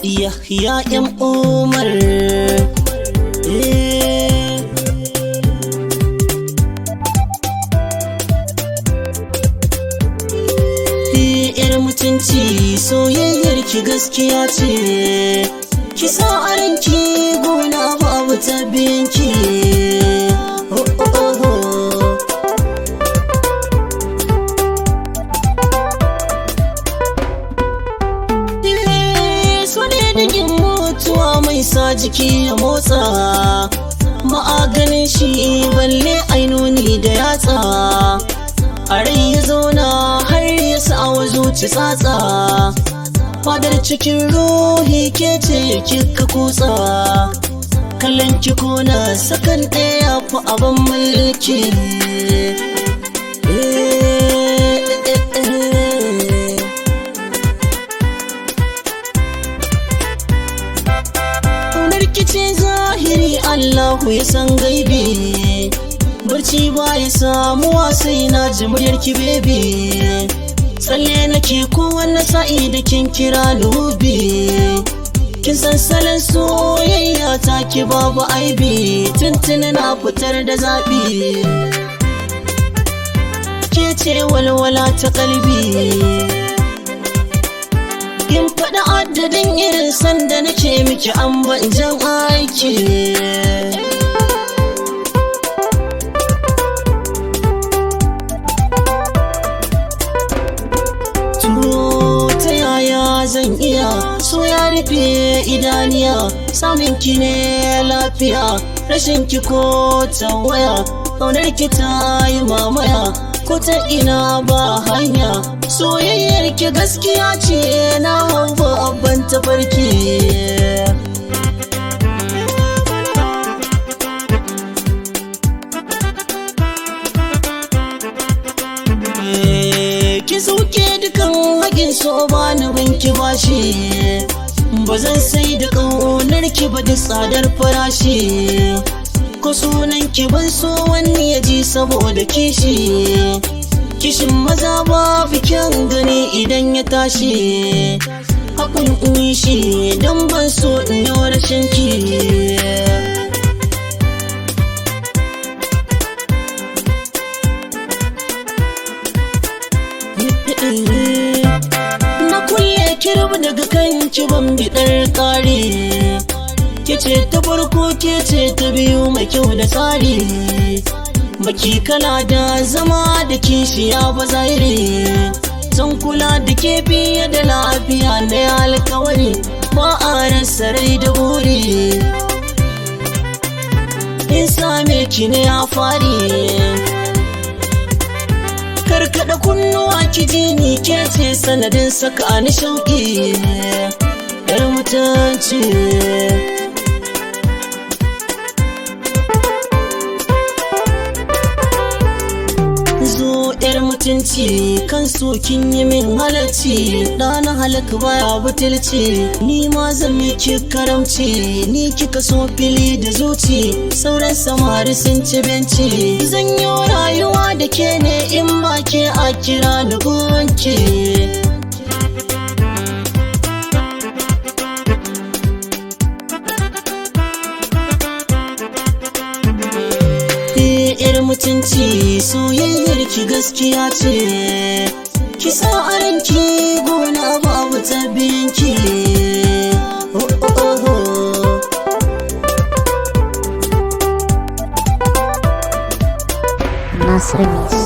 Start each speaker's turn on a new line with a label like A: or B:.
A: Yahya M. Umar. Eh. Yar mutunci, soyayyar ki gaskiya ce, ki sa a ranki gona babu tabinki. Oh, oh, oh, oh. Eh, so ne dagin mutuwa mai sa jiki ya motsa, ma'aganin shi balle ainuni da yatsa, a rai ya zauna har ya sa wa zuci tsatsa, fadar cikin ruhi ke ce kika kutsa, kallon ki kona sakan ɗaya fi abin mulki. Eh, eh, eh, eh. Ƙaunar kice zahiri, Allahu ya san gaibi, barci ba ya samuwa sai na ji muryar ki baby, tsalle nake kowanne sa'i da kin kira lubi, kin san salon soyayya ta ki babu aibi, tuntuni na fitar da zaɓi, ke ce walwala ta kalbi. In faɗi adadin irin sanda nake miki an ban jan aiki. To ta yaya zan iya, so ya rufe idaniya, samun ki ne lafiya, rashin ki ko tawaya, ƙaunar ki ta yi mamaya ko ta ina ba hanya, soyayyar ki gaskiya ce, na hau babban tafarki. Ki sauke dukan haƙin so, ba ni banki bashi, ba zan sai da ƙaunar ki ba duk tsadar farashi, ko sunan ki ban so wani ya ji saboda kishi, kishin maza babu kyan gani idan ya tashi, hakun in shi don ban so in yi rashin ki. Na kulle kirb daga kan ban biɗar ƙari, ke ce ta farko, ke ce ta biyu, mai kyau da tsari, baki kala da zama da kishiya ba zahiri, zan kula da ke fiye da lafiya na alkawari, ba a rasa rai da buri, in same ki ne a fari. Karkada kunnuwa ki ji ni, ke ce sanadin saka ni shauki, yar mutunci. Zo yar mutunci, kan so kin yi min halarci, ɗana halak baya butulci, ni ma zan miki karamci, ni kika so fili da zuci, sauran samari sun ci benci, zan yi rayuwa da ke ne, in ba ke a kira ni gunki. Yar mutunci, soyayyar ki gaskiya ce, ki sa a ranki gona babu tabinki. Oh, oh, oh, oh.
B: Nasir Mix.